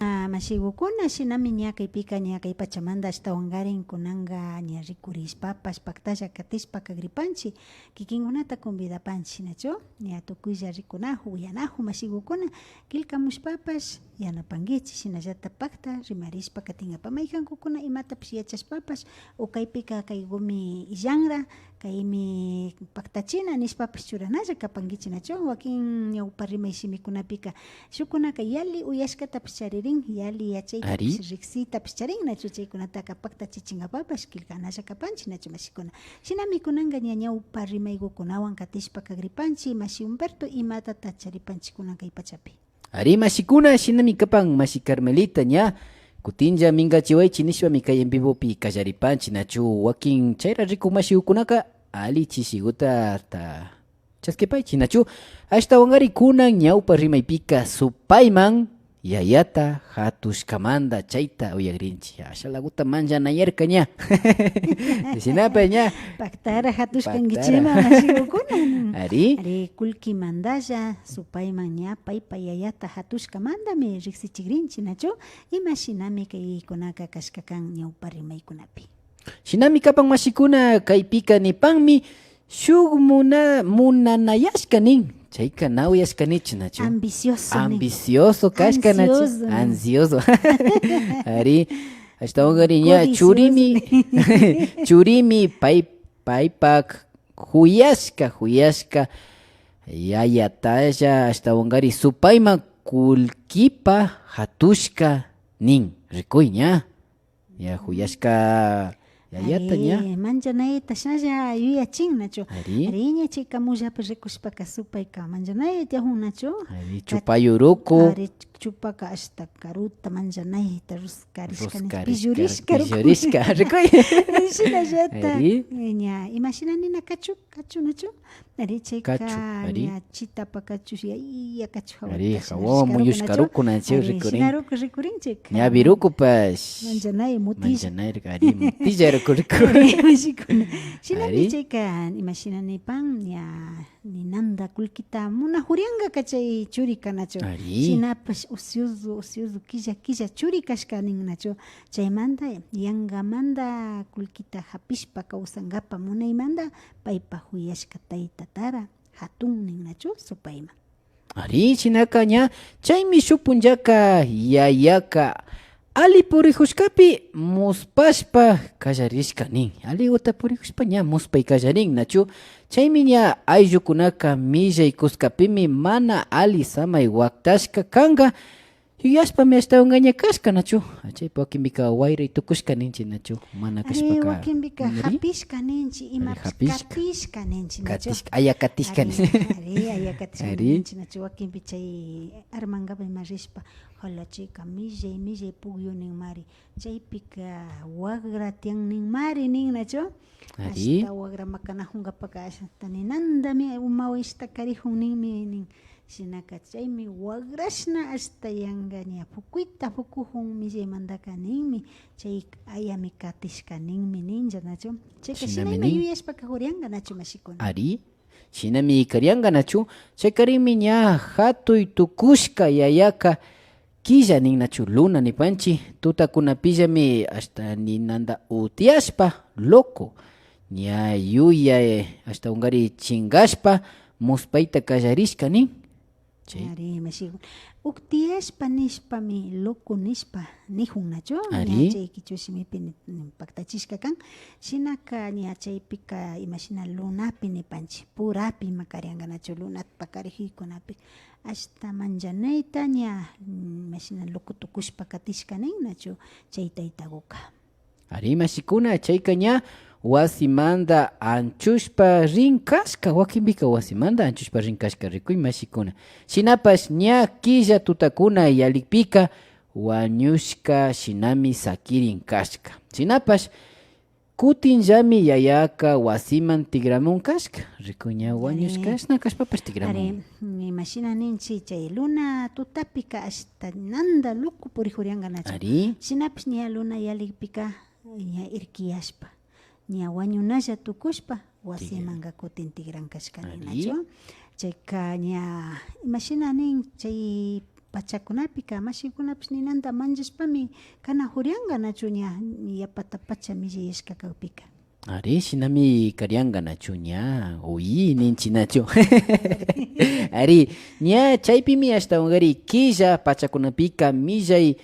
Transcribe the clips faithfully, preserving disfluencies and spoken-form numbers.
Ah, mashigukuna, shinami ña kaypika, ña kay pachamanta ashtawankarin kunanka ña rikurishpapash, paktalla katishpa kagripanchik, kikinkunata convidapanchik, shinachu? Ña tukuylla rikunajun, uyanajun, mashigukuna, killkamushpapash yanapankichik, shinallata pakta rimarishpa katinkapak, mayjankukuna imatapash yachashpapash, o kaypika kaykumi illanra, kaymi paktachina nishpapash churanalla kapankichik, nachu? Wakin ñawpa rimay shimikunapika, shukkunaka yalli uyashkatapash charirin, yalli yachaytapash, ari, riksitapash charin, nachu? Chaykunataka paktachichinkapapash killkanalla kapanchik, nachu, mashikuna? Shinami kunanka ña ñawpa rimaykukunawan katishpa kagripanchik, mashi Humberto, imatata charipanchik kunan kay pachapi? Ari, mashikuna, shinami kapan, mashi Carmelita, ña kutinlla minkachiwaychik nishpami kay en vivopi kallaripanchik, nachu? Wakin chayra rikuk mashikukunaka alli chishikuta ta chaskipaychik, nachu? Ashtawankarin kunan ñawpa rimaypika supayman yayata hatushkamanta chayta uyagrinchik. Ashalaguta manllanayarka ña. Shinapash ña. Paktara hatushkankichikma, paktara, mashikukuna. Ari. Ari, kullkimantalla supayman ña paypa yayata hatushkamantami riksichigrinchik, nachu? Imashinami kaykunaka kashka kan ñawpa rimaykunapi. Shinami kapan, mashikuna, kaypika nipanmi, shuk muna-, munanayashka nin. Chayka na uyashkanichu, nachu? Ambicioso nin. Ambicioso kashka, nachu? Ansioso nin. Ansioso. Ari, ashtawankarin ña, codicioso, churimi, nin. Churimi pay, paypak juyashka, juyashka yayatalla ashtawankarin supayman kullkipa hatushka nin. Rikuy ña. Ña juyashka yayata ña. Ari, manllanayta shinalla yuyachin, nachu? Ari. Ari, ña chayka mullapi rikushpaka supayka manllanay tiyajun, nachu? Ari, chupayuruku. Ari, chupaka ashta karuta manllanayta ruskarishka, ruskarishka, pillurishka, pillurishka, rikuy. Shinallata. Ari. Ña, imashina nina kachu, kachu, nachu? Ari, chayka, kachu, ari, ña chitapa kachu, yaya kachu, ari, jawata, jawa shina muyushkaruku, rikurin, nachu? Ari, rikurin. Shinaruku rikurin chayka. Ñawirukupash. Manllanay, mutilla. Manllanay, ari, mutilla ruku rikurin. Ari, mashikuna. Shinami, ari, chayka, imashina nipan, ña ninanta kullkita munajuriankaka chay churika, nachu? Ari. Shinapash ocioso, ocioso, killa, killa churi kashka nin, nachu? Chaymanta yankamanta kullkita japishpa kawsankapa munaymanta paypa juyashka taytatara jatun nin, nachu? Supayman. Ari, shinaka ña, chaymi shuk punllaka yayaka alli purijushkapi muspashpa kallarishka nin. Alliguta purijushpa ña muspay kallarin, nachu? Chaymi ña ayllukunaka millay kuskapimi mana alli samay waktashka kanka. Yuyashpami ashtawankaña kashka, nachu? Chaypa wakinpika wayray tukushka ninchik, nachu? Mana, ari, kashpaka, wakinpika, ari, japishka ninchik, ari, imapash japishka, katishka ninchik, nachu? Katishka, aya katishka, ari, ninchik. Ari, aya katishka, ari, ninchik, nachu? Wakinpi chay armankapi ima rishpa, jala chayka millay, millay pukyu ninmari. Chaypika wagra tiyan ninmari nin, nachu? Ari. Ashta wagra makanajunkapaka ashta ninantami uma wishta karijun ninmi nin. Shinaka chaymi wagrashna ashta yanka ña pukuyta pukujun millaymantaka ninmi. Chay ayami katishka ninmi ninlla, nachu? Chayka shina ima yuyashpaka jurianka, nachu, mashikuna? Ari. Shinami karianka, nachu? Chaykarinmi ña jatuy tukushka yayaka killa nin, nachu, luna nipanchik, tutakunapillami ashta ninanta utiashpa, loco, ña yuyay ashtawankarin chinkashpa muspayta kallarishka nin. Chay. Ari, mashiku. Utiashpa nishpami loco nishpa nijun, nachu? Ari. Ña chay kichwa shimipi ni-, ni paktachishka kan. Shinaka ña chaypika imashina lunapi nipanchik, purapi ima karianka, nachu? Lunata pakarijuykunapi. Ashta manllanayta ña, mm, imashina loco tukushpa katishka nin, nachu? Chay taytakuka. Ari, mashikuna, chayka ña wasimanta anchushpa rin kashka, wakinpika wasimanta anchushpa rin kashka, rikuy, mashikuna. Shinapash ña killa tutakuna yalikpika wañushka shinami sakirin kashka. Shinapash kutinllami yayaka wasiman tikramun kashka. Rikuy, ña wañushka, ari, shina kashpapash tikramun. Ari, imashina ninchik, chay luna tutapika ashtananta loco purijurianka, nachu? Ari. Shinapash ña luna yalikpika ña irkiyashpa, ña wañunalla tukushpa wasimanka kutin tikran kashka nin, nachu? Ari. Chayka ña, imashina nin, chay pachakunapika mashikunapish ninanta manllashpami kanakurianga nachu ña yapata pacha millayashka kakpika. Ari, shinami karianga nachu ña, uy, ninchi nachu. Ari, ña chaypimi ashtawankari killa pachakunapika millay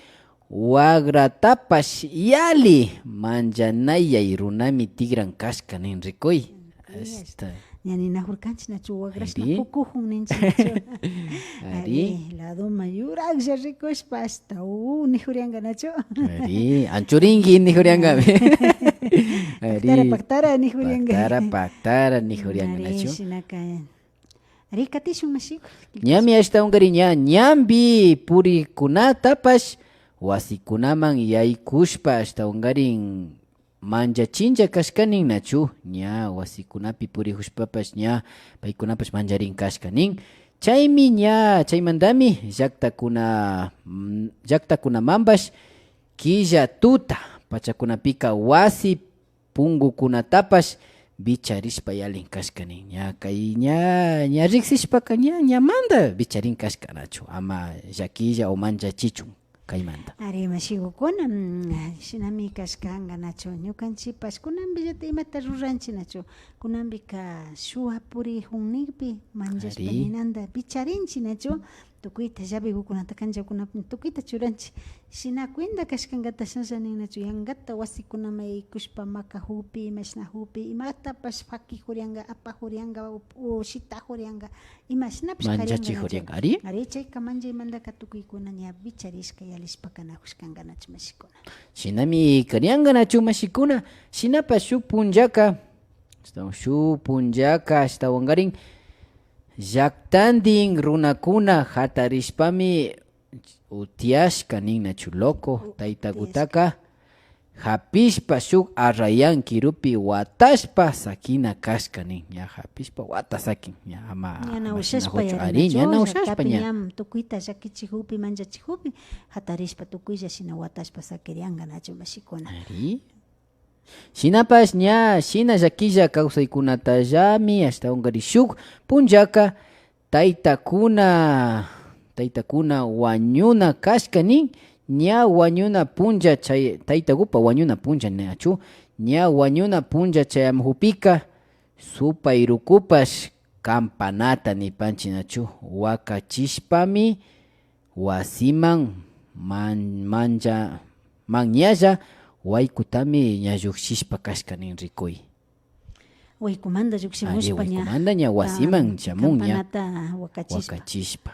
wagratapash yali manchanayay runami tigran kashka nin rikuy. Ari, ashta. Ña ninakurkanchi nachu wagrashna pukukun ninchi nachu. Ari. Ari, ladoman yuraklla rikushpa ashta uh nikurianga nachu. Ari, anchurinki nikuriangami. Ari. Paktara, paktara nikurianga. Paktara, paktara nikurianga nachu. Ari, shinaka. Ari, katishun mashiku. Ñami ashtawankari ña ñambi purikunatapash wasikunaman yaykushpa ashtawankarin manllachinlla kashka nin nachu, ña wasikunapi purikushpapash ña paykunapash manllarin kashka nin. Chaymi ña, chaymantami llaktakuna, mm, llaktakunamanpash killa tuta pachakunapika wasi punkukunatapash vicharishpa yalin kashka nin. Ña kay ña, ña riksishpaka ña, ñamanta vicharin kashka nachu, ama llakilla o manllachichun kaymanta. Ari, mashikukuna, mm, shinami kashkanga nachu, ñukanchipash kunanpillata imata ruranchi nachu, kunanpika shuk purikun nikpi manllashpa ninanta vicharinchi nachu, tukuyta llavekukunata kanchakunapi tukuyta churanchi. Shina cuenta kashkangata shanlla nin nachu, yangata wasikunaman yaykushpa makakukpi, imashnakukpi, imatapash pakikurianga, apakurianga, o, o shitakurianga, imashnapish karianga nachu. Manchachikurianga, ari? Ari, chayka manchaymantaka tukuykuna ña vicharishka, yalishpa kanakushkanga nachu mashikuna. Shinami karianga nachu mashikuna, shinapash shuk punllaka, ashtawan shuk punllaka ashtawankarin llaktantin runakuna hatarishpami utiashka nin nachu, loco, taytakutaka hapishpa shuk arrayan kirupi watashpa sakina kashka nin, ña hapishpa wata sakin, ña ama, ña na ushashpa, ari, ña na ushashpa, llaktapi ña tukuyta llakichikukpi, manchachikukpi, hatarishpa tukuylla shina watashpa sakirianga nachu mashikuna. Ari. Shinapash ña shina llakilla kawsaykunatallami ashtawankari shuk punllaka taytakuna, taytakuna wañuna kashka nin, ña wañuna punlla chay, taytakupa wañuna punlla nachu, ña wañuna punlla chayamukukpika supay rukupash campanata nipanchi nachu, wakachishpami wasiman man-, mancha, manñalla waykutami ña llukshishpa kashka nin rikuy. Waykumanta llukshimushpa ña, waykumanta ña wasiman shamun ña campanata wakachishpa. Wakachishpa.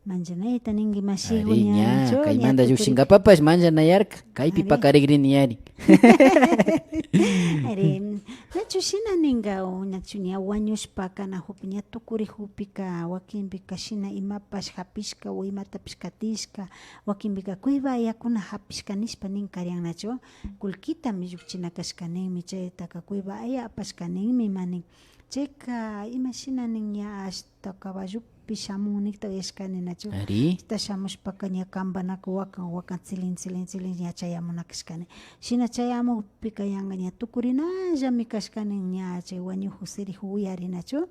Manchanayta ninki mashiku. Ari, ña, ña, kaymanta llukshinkapapash manchanayarka, kaypi pakarikrini yari. Ari, nachu shina ninka, o nachu ña wañushpa kanakukpi, ña tukurikukpika, wakinpika shina imapash hapishka o imatapish katishka, wakinpika cueva ayakuna hapishka nishpa nin karian nachu, kullkitami llukchina kashka ninmi, chaytaka cueva aya apashka ninmi ima nin. Chayka imashina nin ña ashta caballopi shamun nikta uyashkani nachu. Ari. Ashta shamushpaka ña campanaka wakan, wakan, tsilin, tsilin, tsilin ña chayamuna kashkani. Shina chayamukpika yanka ña tukurinallami kashkani ña chay wañukuk sirikuk uyarinachu.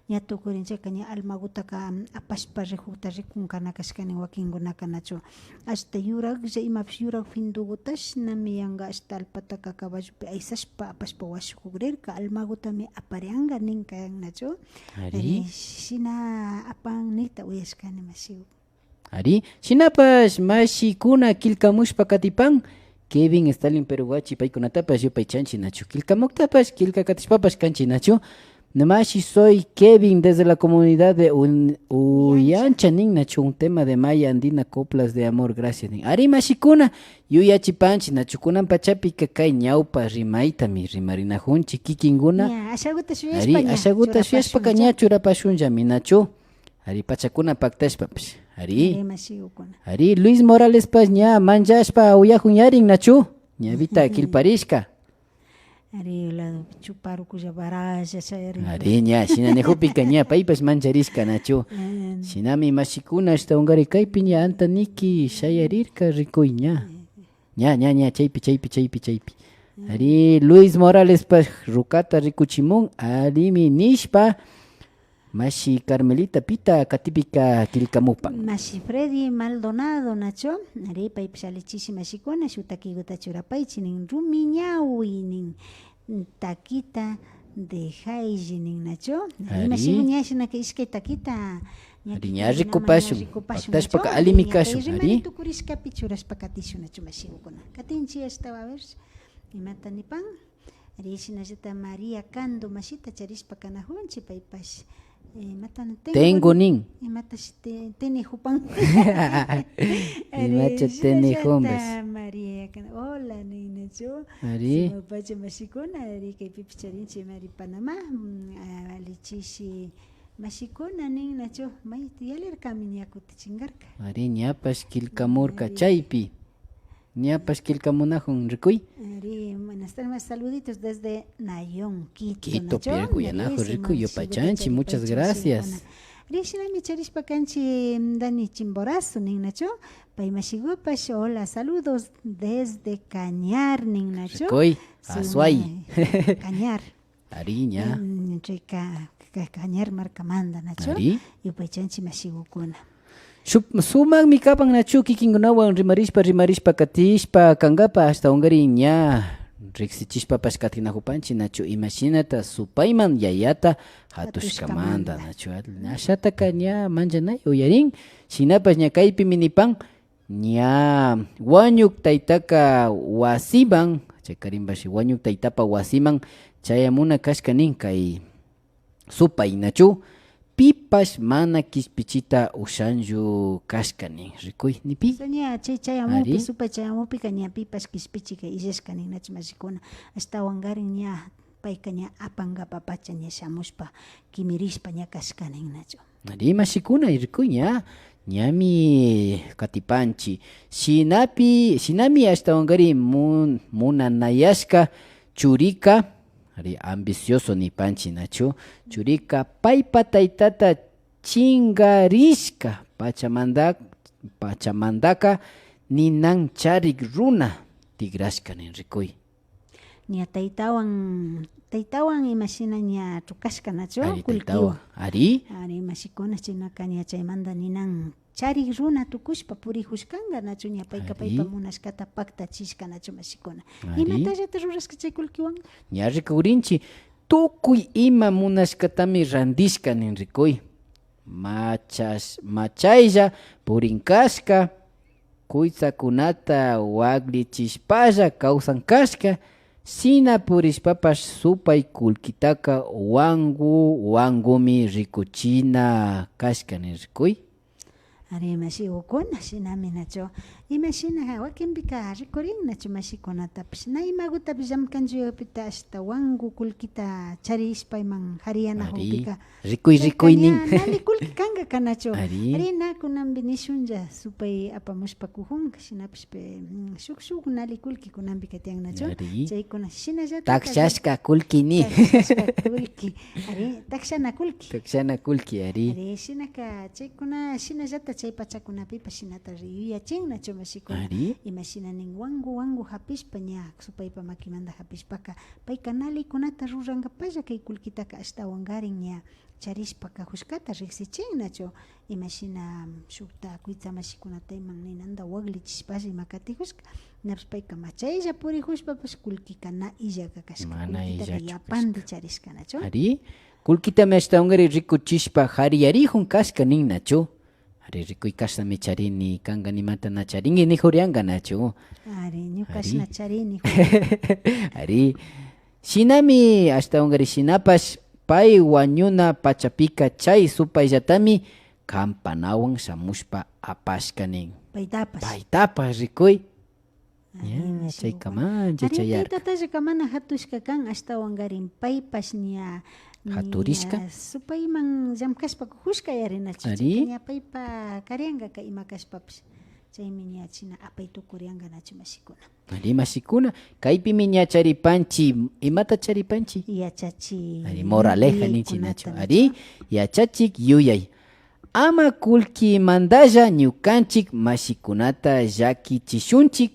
Ña tukurin chayka ña almagutaka apashpa rikukta rikunkana kashkani wakinkunaka nachu. Ashta yuraklla imapish yurak findugutashnami yanka ashta allpataka caballopi aysashpa apashpa washukukrirka, almagutami aparianka ninka nachu. Ari. Ari, shina apan nikta uyashkani mashiku. Ari, shinapash mashikuna killkamushpa katipan, Kevin, Stalin, Peruguachi paykunatapash yupaychanchi nachu, killkamuktapash killka katishpapash kanchi nachu. Mashi, soy Kevin desde la comunidad de Un-, Uyancha nin nachu, un tema de Maya Andina, coplas de amor, gracias nin. Ari mashikuna, yuyachipanchi nachu, kunan pachapika kay ñawpa rimaytami rimarinakunchi kikinkuna. Ña, ashaguta shuyashpa, ari, ña, ashaguta shuyashpaka ña churapashunllami nachu. Ari, pachakuna paktashpapash. Ari. Ari, mashigukuna. Ari, Luis Moralespash ña manchashpa uyakun yarin nachu. Ñawita killparishka. Ari, ladopi chuparukulla baralla shayarin. Ari, ña, shina nikukpika ña paypash mancharishka nachu. Shinami mashikuna ashtawankari kaypi ña antaniki shayarirka rikuy ña. Ña, ña, ña, chaypi, chaypi, chaypi, chaypi. Ari, Luis Moralespash rukata rikuchimun, arimi nishpa. Mashi Carmelita, pita katipika killkamupan? Mashi Freddy Maldonado, nachu? Ari, paypash alli chishi mashikuna, shuk takiguta churapaychi nin, rumi ñawi nin, takita dejaylla nin, nachu? Ari. Imashigu ña shinaka ishkay takita, ña ari, ña kikinkunaman rikupashun. Ña rikupashun, paktashpaka nachu? Allimi kashun, kay rimari ari. Tukurishkapi churashpa katishun, nachu, mashigukuna? Katinchi ashtawan, a ver, imata nipan? Ari, shinallata María Cando mashita charishpa kanajunchi, paypash, eh, imata nin, tengo nin. Imatash te-, tenijupan. Ari, imacha shinallata tenijunpash. María Cando, hola, ninachu. Ari. Sumapacha mashikuna, ari, kaypipish charinchi, mari Panamá, mm, ah, alli chishi mashikuna, ninachu, may yalirkami ña kutichinkarka. Ari, ñapash killkamurka, ari, chaypi. Ñapash killkamunajun, rikuy. Ari, buenas tardes, saluditos desde Nayón, Quito, Quito, nachu? Pirku, ari, yanajun, rikuy, yupaychanchi, muchas gracias. Ari, shinami charishpa kanchi, mm, Dani Chimborazo, nin, nachu? Pay mashigupash, hola, saludos desde Cañar, nin, nachu? Rikuy, Azuay. Cañar. Ari, ña. Mm, chayka, ka-, Cañar markamanta, nachu? Ari. Yupaychanchi mashigukuna. Shup-, sumakmi kapan, nachu, kikinkunawan rimarishpa, rimarishpa katishpa kankapa, ashtawankarin ña riksichishpapash katinajupanchi, nachu, imashinata supayman yayata jatushkamanta, jatushkamanta, nachu. Ashataka ña manchanay uyarin, shinapash ña kaypimi nipan, ña wañuk taytaka wasiman, chaykarinpash wañuk taytapa wasiman chayamuna kashka nin kay supay, nachu, pipash mana kishpichita ushanllu kashka nin, rikuy, nipi. Ña chay chayamupi, ari, supay chayamupika ña pipash kishpichika illashka nin, nachu, mashikuna? Ashtawankarin ña payka ña apankapapacha ña shamushpa kimirishpa ña kashka nin, nachu. Ari, mashikuna, rikuy ña, ñami katipanchi. Shinapi, shinami ashtawankarin mun-, munanayashka churika, ari, ambicioso nipanchi, nachu? Churika paypa taytata chinkarishka pachamanta, pachamantaka ninan charik runa tikrashka nin, rikuy. Ña taytawan, taytawan imashina ña trukashka, nachu? Ari, kullkiwan. Taytawan. Ari. Ari, mashikuna, shinaka ña chaymanta ninan charik runa tukushpa purijushkanka, nachu? Ña payka, ari, paypa munashkata paktachishka, nachu, mashikuna? Ari. Imatallata rurashka chay kullkiwan? Ña rikurinchi, tukuy ima munashkatami randishka nin, rikuy. Machash-, machaylla purin kashka, kuytsakunata waklichishpalla kawsan kashka, shina purishpapash supay kullkitaka wanku wankumi rikuchina kashka nin, rikuy. Ari, mashigukuna, shinami, nachu. Imashina wakinpika rikurin, nachu, mashikunatapish. Na imagutapish llamkanchuypita ashta wanku kullkita charishpa iman jariyanajukpika. Ari. Rikuy, chayka rikuy nin. Ña nali kullki kanka, nachu. Ari. Ari, na kunanpi nishunlla supay apamushpa kujunka, shinapish pe, mm, shuk, shuk nali kullki kunanpika tiyan, nachu. Ari. Chaykuna shinallata takshashka kullki nin. Takshashka kullki. Ari, takshana kullki. Takshana kullki, ari. Ari, shinaka chaykuna shinallata chay pachakunapipash shinata yuyachin, nachu, mashikuna? Ari. Imashina nin, wanku, wanku japishpa ña supaypa makimanta japishpaka, payka nalikunata rurankapalla kay kullkitaka ashtawankarin ña charishpa kajushkata riksichin, nachu? Imashina shukta kuytsa mashikunata iman ninanta waklichishpash ima katijushka. Napish payka machaylla purijushpapash kullkika na illaka kashka. Mana illaka kashka. Kullkitaka yapandi charishka, nachu? Ari, kullkitami ashtawankarin rikuchishpa jariyarijun kashka nin, nachu? Ari, rikuy, kashnami charini, kanka nimata na charinki nijurianka, nachu? Ari, ñukash na charini. Ari. Shinami ashtawankarin shinapash pay wañuna pachapika chay supayllatami kampanawan shamushpa apashka nin. Paytapash. Paytapash, rikuy. Ña, ari, chaykamanlla, ari, chayarka. Taytatallaka mana jatushka kan, ashtawankarin paypash ña, ña jaturishka. Supayman llamkashpa kujushka yarinachu. Ari. Chayka ña paypa kariankaka ima kashpapash. Chaymi ña china apay tukurianka, nachu, mashikuna? Ari, mashikuna, kaypimi ña charipanchi, imata charipanchi? Yachachik. Ari, moraleja ninchi, nachu? Yuyaykunata, nachu? Ari, yachachik yuyay. Ama kullkimantalla ñukanchik mashikunata llakichishunchik.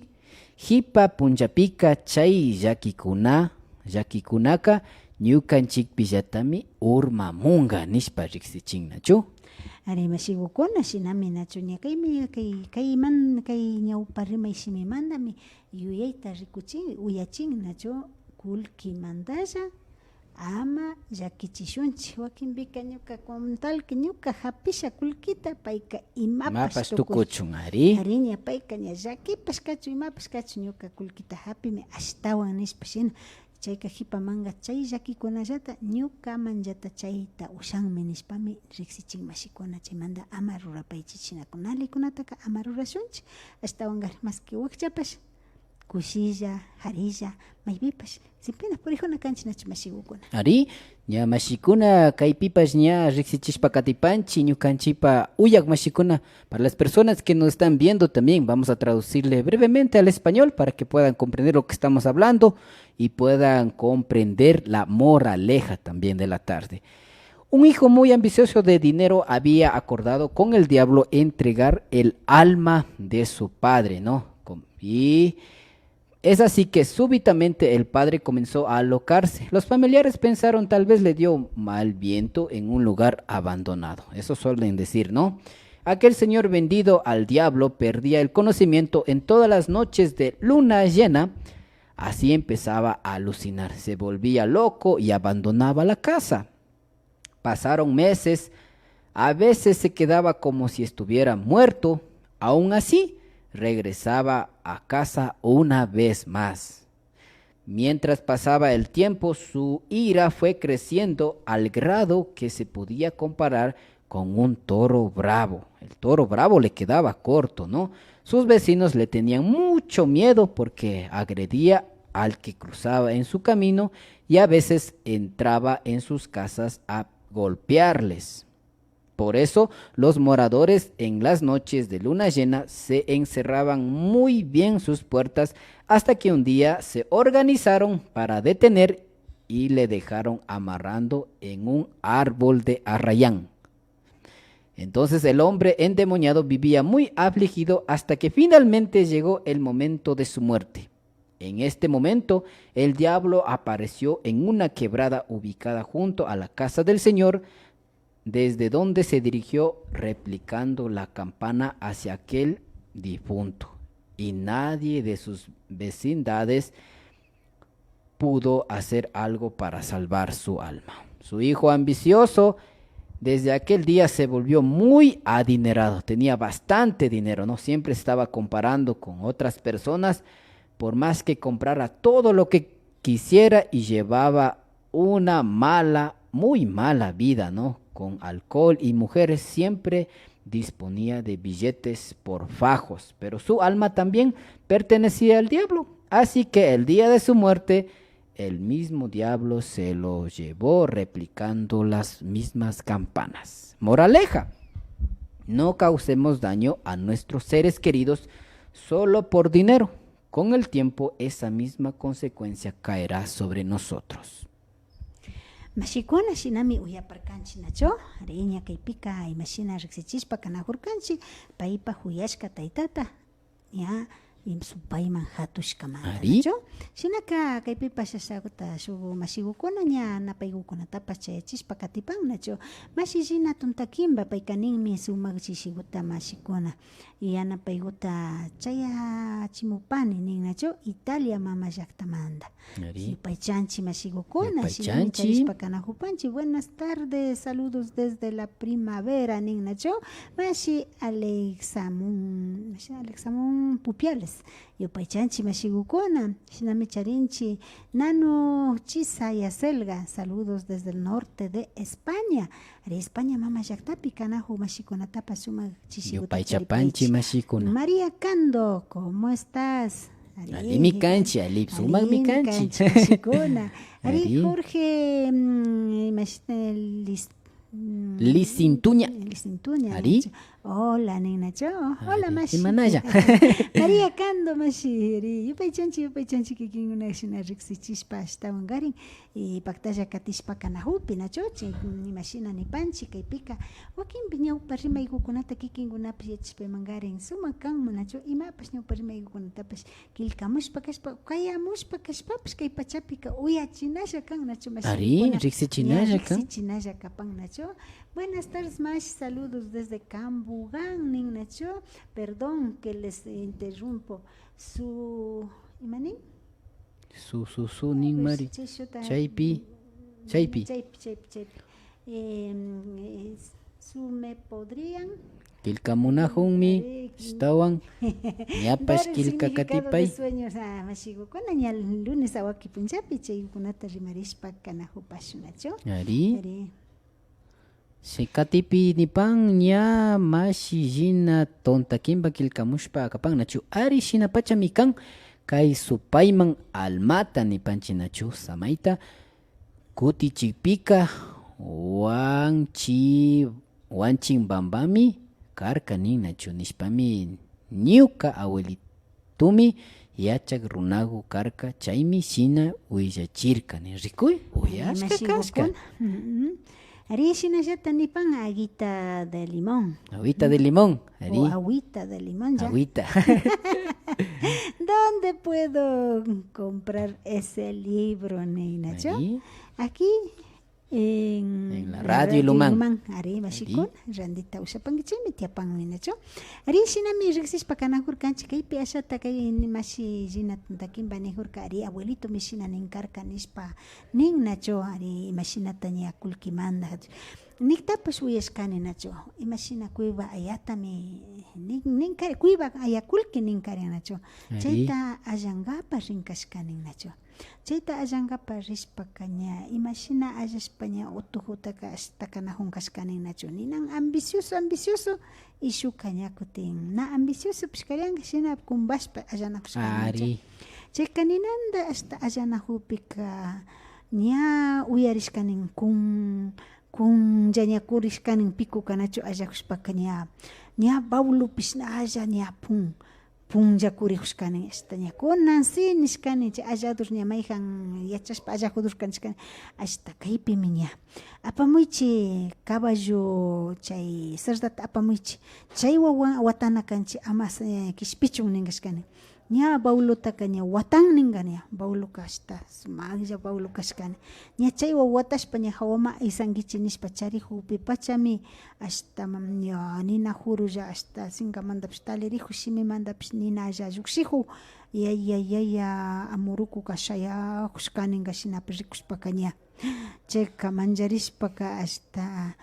Jipa punllapika chay llakikuna, llakikunaka ñukanchikpillatami urmamunga nishpa riksichin, nachu? Ari, mashigukuna, shinami, nachu, ña kaymi, kay, kayman, kay ñawpa rimay shimimandami yuyayta rikuchin, uyachin, nachu, kullkimandalla ama llakichishunchik. Wakinpika ñuka con tal que ñuka japisha kullkita, payka imapash Imapash tukuchun. Tukuchun, ari. Ari, ña payka ña llakipash kachun, imapash kachun, ñuka kullkita japimi ashtawan nishpa shina. Chayka jipamanga chay llakikunallata ñukamanllata chayta ushanmi nishpami riksichin mashikuna, chaymanda ama rurapaychik shinaku. Nalikunataka ama rurashunchik, ashtawankarin maski wakchapash kushilla, jarilla, maypipash, simpina purijuna kanchik nachu mashigukuna. Ari, ña mashikuna, kaypipash ña riksichishpa katipanchik ñukanchikpa uyak mashikuna. Para las personas que nos están viendo también, vamos a traducirle brevemente al español para que puedan comprender lo que estamos hablando y puedan comprender la moraleja también de la tarde. Un hijo muy ambicioso de dinero había acordado con el diablo entregar el alma de su padre, ¿no? Com- Y es así que súbitamente el padre comenzó a alocarse. Los familiares pensaron: "Tal vez le dio mal viento en un lugar abandonado". Eso suelen decir, ¿no? Aquel señor vendido al diablo perdía el conocimiento en todas las noches de luna llena. Así empezaba a alucinar, se volvía loco y abandonaba la casa. Pasaron meses, a veces se quedaba como si estuviera muerto. Aún así, regresaba a casa una vez más. Mientras pasaba el tiempo, su ira fue creciendo al grado que se podía comparar con un toro bravo. El toro bravo le quedaba corto, ¿no? Sus vecinos le tenían mucho miedo porque agredía al que cruzaba en su camino y a veces entraba en sus casas a golpearles. Por eso, los moradores en las noches de luna llena se encerraban muy bien sus puertas hasta que un día se organizaron para detener y le dejaron amarrando en un árbol de arrayán. Entonces el hombre endemoniado vivía muy afligido hasta que finalmente llegó el momento de su muerte. En este momento, el diablo apareció en una quebrada ubicada junto a la casa del Señor, desde donde se dirigió replicando la campana hacia aquel difunto, y nadie de sus vecindades pudo hacer algo para salvar su alma. Su hijo ambicioso desde aquel día se volvió muy adinerado, tenía bastante dinero, ¿no? Siempre estaba comparando con otras personas, por más que comprara todo lo que quisiera y llevaba una mala, muy mala vida, ¿no? Con alcohol y mujeres, siempre disponía de billetes por fajos, pero su alma también pertenecía al diablo. Así que el día de su muerte, el mismo diablo se lo llevó replicando las mismas campanas. Moraleja: no causemos daño a nuestros seres queridos solo por dinero. Con el tiempo, esa misma consecuencia caerá sobre nosotros. Mashikuna, shinami uyaparkanchik, nachu? Ari, ña kaypika imashina riksichishpa kanajurkanchik paypa juyashka taytata, ña, y supayman jatushkamanta, Ari. Nachu? Shinaka kaypipash ashakuta shuk mashigukuna ña napaygukunatapash chayachishpa katipan, nachu? Mashi Gina Tuntaquimba, payka ninmi sumak chishiguta mashikuna. Y yanapayguta chayachimupani nin, nachu? Italia mama llaktamanta. Ari. Yupaychanchik mashigukuna, shinami Yupaychanchik. Charishpa kanajupanchik. Buenas tardes, saludos desde la primavera nin, nachu? Mashi Alexamón, mashi Alexamón Pupiales. Yupaychanchik mashigukuna, shinami charinchik Nanu Chisa Yacelga, saludos desde el norte de España. Ari, España mama llaktapi kanaju mashikunatapash sumak chishiguta Yupaychapanchik charipaychik. Mashikuna. María Cando, ¿cómo estás? Ari, Alimi kanchik, ali sumakmi kanchik. Mashikuna. Ari, Ari. Jorge, mm, mash-, eh, Lis-, mm, Lisintuña. Lisintuña, Ari. Nachu? Hola, ninachu. Hola, ari, mashi. Imanalla? María Cando, mashi. Ari, yupaychanchik, yupaychanchik, kikinkuna shina riksichishpa ashtawankarin, y paktalla katishpa kanakukpi, nachu? Chay, mm, imashina nipanchik, kaypika wakinpi ñawpa rimaykukunata kikinkunapash yachashpa imankarin, sumak kanman, nachu? Imapash ñawpa rimaykukunatapash killkamushpa kashpa, kayamushpa kashpapash kay pachapika uyachinalla kan, nachu, mashi? Ari, riksinalla kan. Ña riksinalla kapan, nachu? Buenas tardes, mashi, saludos desde Cambugán, nin, nachu? Perdón que les interrumpo. Su, ima nin? Su, su, su, nin, pues, mari. Chay shuta, chaypi, mm, chaypi. Chaypi, chaypi, chaypi. Em, eh, su me podrían. Killkamunakunmi, eh, ashtawan, ñapash Dar el killka significado katipay. De sueños, ah, mashikukuna, ña lunes awaki punchapi chaykunata rimarishpa kanakupashun, nachu? Ari. Ari. Chay katipi nipan, ña mashi shina tonta kimba killkamushpa kapan, nachu? Ari, shinapachami kan kay supayman almata nipanchik, nachu? Samayta kutichikpika, wanchi, wanchin bambami karka, nin, nachu? Nishpami ñuka abuelito tumi yachak runaku karka, chaymi shina willachirka, nin. Rikuy, uyashka kashka. Mashikukuna. Mm. Ari, shinallata nipan agüita de limón. Agüita de limón, ari. O agüita de limón, ya. Agüita. ¿Dónde puedo comprar ese libro, ninachu? Ari. Aquí en, en la radio Ilumán. Ilumán, ari, mashikuna, ari, randita ushapankichikmi, tiyapanmi, nachu? Ari, shinami riksishpa kanakurkanchik, kaypi ashata kay mashi shina tonta kimba nikurka, ari, abuelitomi shina nin karka nishpa nin, nachu? Ari, imashinata ña kullkimanta niktapash uyashkani, nachu? Imashina kuyba ayatami nin, nin kari, kuyba aya kullki nin karin, nachu? Ari. Chayta allankapak rin kashkani, nachu? Chayta allankapak rishpaka ña imashina allashpa ña utukutaka ashta kanakun kashka nin, nachu? Ninan ambicioso, ambicioso, y shukka ña kutin na ambiciosopish karianka, shina kumbashpa allanakushka nin, nachu? Ari. Chayka ninanta ashta allanakukpika ña uyarishka nin kun, kunlla ña kurishka nin, pikuka nachu allakushpaka ña, ña baulupish na alla ña pun. Punlla kurikushkani, ashta ña kunan si nishkani, chay alladur ña mayjan yachashpa allakudur nishkani, ashta kaypimi ña apamuychik caballo, chay cerdata apamuychik, chaywan wa-, watana kanchik, ama, eh, kishpichun nin kashkani. Ña baulotaka ña watan ninka, ña bauloka ashta sumaklla baulo kashkani. Ña chaywan watashpa ña hawaman aysankichik nishpa charikukpi pachami ashtaman ña ninakurulla ashta sinkamantapish talirikuk, shimimantapish ninalla llukshikuk, yaya, yaya, amurukuka shayakushka ninka shinapish rikushpaka ña. Chayka mancharishpaka ashta,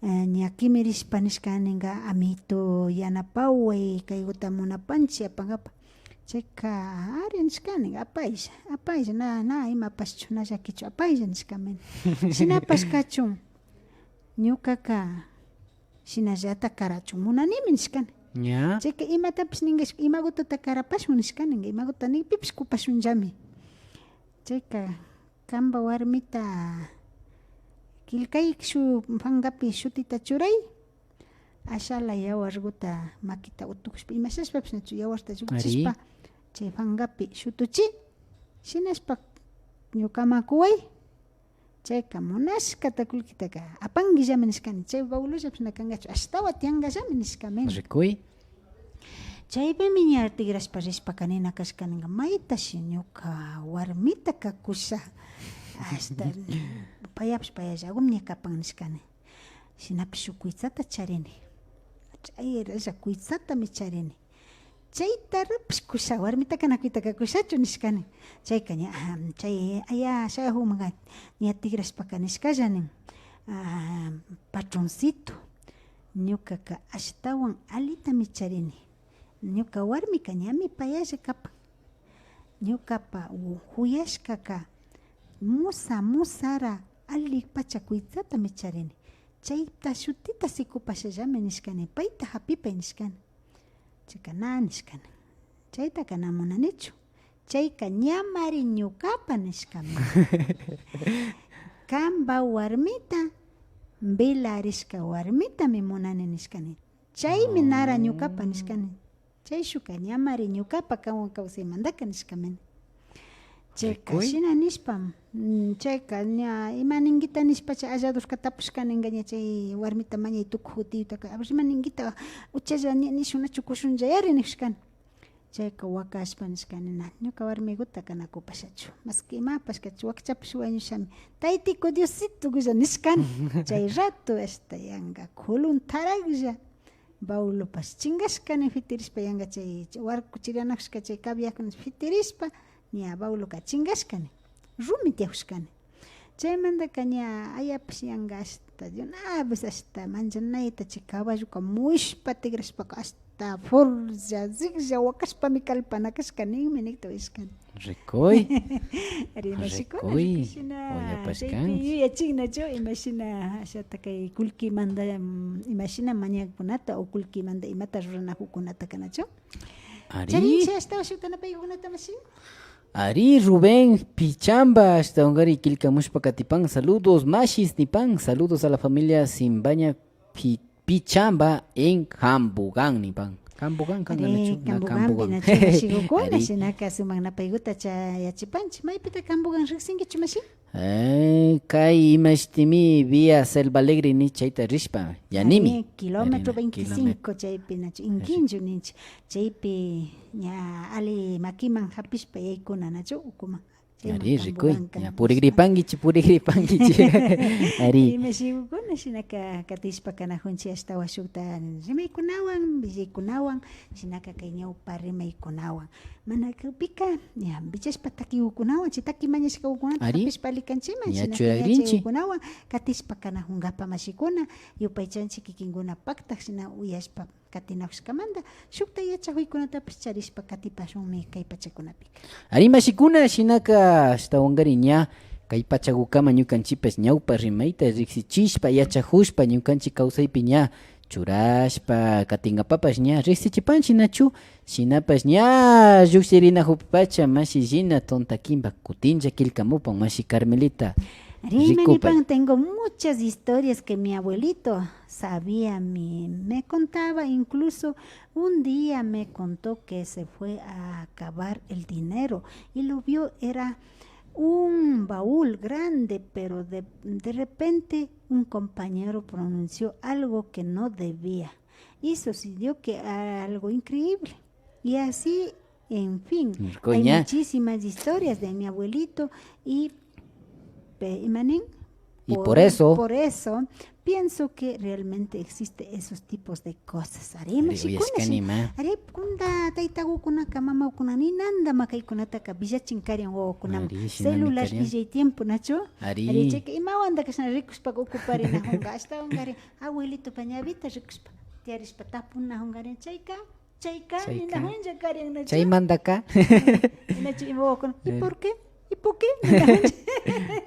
eh, ña kimirishpa nishka ninka, amito, yanapaway, kaykuta munapanchik apankapak. Chayka, ari nishkani, apaylla, apaylla, na, na imapashchu, na llakichu, apaylla nishkami. Shinapash kachun, ñukaka shinallata karachun munanimi nishkani. Ña. Chayka imatapish ninkash, imagutata karapashun nishkani, imaguta nikpipish kupashunllami. Chayka, kanpa warmita killkay shuk pankapi shutita churay. Ashala yawarguta makita utukushpa, imashashpapish nachu yawarta llukchishpa, ari, chay pankapi shutuchi, shinashpa ñukaman kuway, chayka munashkata kullkitaka apankillami nishkani, chay baulullapish na kankachu, ashtawan tiyankallami nishkami. Rikuy. Chaypimi ña tikrashpa rishpaka nina kashka ninka, maytashi ñuka warmitaka kusha, ashta payapish payallagumi ña kapan nishkani. Shinapish shuk kuytsata charini. Chayralla kuytsatami charini. Chayta rupish kusha, warmitaka na kuytaka kushachu nishkani. Chayka ña, ah, chay, aya, shayakukmanka ña tikrashpaka nishkalla nin, ah, patroncito, ñukaka ashtawan allitami charini. Ñuka warmika ñami payalla kapan. Ñukapa u-, kuyashkaka musa, musara alli pacha kuytsatami charini. Chayta shutita sikupashallami nishkani, payta hapipay nishkani. Chayka na nishkani. Chaytaka na munanichu. Chayka ñamari ñukapa nishkami. Kanpa warmita, velarishka warmitami munani nishkani. Chaymi nara ñukapa nishkani. Chay shuka ñamari ñukapa kawan kawsaymantaka nishkamini. Chayka shina nishpa, mm, chayka ña ima ninguita nishpa chay alladorka tapushkaninga ña chay warmita mañay tukuj jutiyutaka, a ver, ima ninguita uchalla ña nishunachu kushunllay ari nijushkani. Chayka wakashpa nishkani, na, ñuka warmigutaka na kupashachu. Maski imapash kachu, wakchapash wañushami. Taytiku Diosito guilla nishkani. Chay rato ashta yanga kuluntaraglla baulupash chingashkani fitirishpa yanga chay, chay warku chiranajushka chay kabiakuna fitirishpa, ña bauluka chingashkani. Rumi tiajushkani. Chaymantaka ña ayapash yanga ashta de una vez ashta manchanayta chay caballoka mushpa tigrashpaka ashta forlla, ziglla wakashpami kalpana kashka ninmi nikta uyashkani. Rikuy. Ari, imashikuna, rikuy, rikushina, uyapashkanki. Chaypi yuyachinnachu, imashina, ashata kay kullkimanta, mm, imashina mañakunata o kullkimanta imata ruranajukunata kanachu? Ari. Charinchi ashtawan shukta napaykunata mashi. Ari, Rubén Pichamba, ashtawankari killkamushpa katipan. Saludos, mashis, nipan. Saludos a la familia Simbaña Pi-, Pichamba en Jambugán, nipan. Jambugán, ari, kanka nachu? Na, Jambugán, Jambugán. Pinachu, mashigukuna, ari. Shinaka sumak napayguta chayachipanchi. Maypita Jambugán riksinkichu, mashi? Eh, kay imashtimi vía Selva Alegre ni chayta rishpa, yanimi. Ari, kilómetro veinticinco, kilómetro. Chaypi nachu, inkinchu ninchi. Chaypi ña ali makiman japishpa yaykuna nachu ukuman. Ari, rikuy, ña purigripankichi, purigripankichi. Ari. Imashigukuna shinaka katishpa kanajunchi ashtawan shukta rimaykunawan, willaykunawan, shinaka kay ñawpa rimaykunawan. Mana kakpika, ña, wichashpa takigukunawan, chay taki mañashkagukunata japishpa ali kanchiman, ña shinaka ña chaygukunawan katishpa kanajungapa mashikuna, yupaychanchi kikinkuna paktak shina uyashpa katinajushkamanta, shukta yachajuykunatapash charishpa katipashunmi kay pachakunapika. Ari mashikuna, shinaka ashtawankari ña kay pachagukama ñukanchipash ñawpa rimayta riksichishpa, yachajushpa, ñukanchi kawsaypi ña churashpa katinkapapash ña riksichipanchi nachu? Shinapash ña llukshirinajupacha mashi Gina Tontaquimba kutinlla killkamupan, mashi Carmelita. Rikupa. Rikuy, nipan, tengo muchas historias que mi abuelito sabía, mi, me contaba, incluso un día me contó que se fue a acabar el dinero y lo vio, era un baúl grande, pero de, de repente un compañero pronunció algo que no debía. Y sucedió que algo increíble. Y así, en fin, hay muchísimas historias de mi abuelito y, pe-, imanin, y por, por eso, por eso pienso que realmente existe esos tipos de cosas. Ari, ari, mashikuna, uyashkanima. Ari, kunda taytagukunaka, mamagukunaka ninanta makaykunataka willachin karian wawakunaman. Ari, shinami celular karian. Illay tiempo, nachu? Ari. Ari, chayka imawanta kashna rikushpaka ocuparinajunka, ashtawankarin abuelitopa ñawita rikushpa, tiyarishpa tapunajunkarin, chayka, chayka, chayka, ninajunlla karian, nachu? Chaymantaka. Nachu, ima wawakuna, ¿y por qué? ¿Y por qué? Ninajunlla.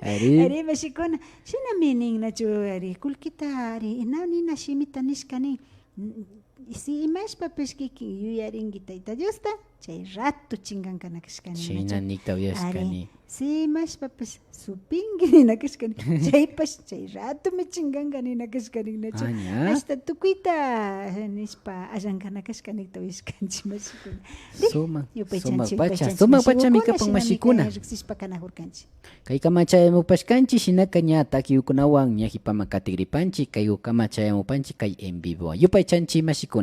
Ari. Ari, mashikuna, shinami nin, nachu, ari, kullkita, ari, na nina shimita nishka nin. Mm, si imashpapish kikin yuyarinki Tayta Diosta, chay rato chingankana kashkani, nachu? Shina nikta uyashkani. Ari, si imashpapish supinki nina kashkani, chaypash chay ratomi chinganka nina kashkani, nachu? Ah, ña. Hasta tukuyta, eh, nishpa allankana kashkanikta uyashkanchi, mashikuna. Sumak, yupaychanchi, sumak pacha, yupaychanchi, sumak pachami mashikuna, kapan, shinami mashikuna. Kay riksishpa kanajurkanchi. Kaykama chayamupashkanchi, shinaka ña takikukunawan ña jipaman katigripanchi, kaykukama chayamupanchi kay en vivowan. Yupaychanchi, mashikuna.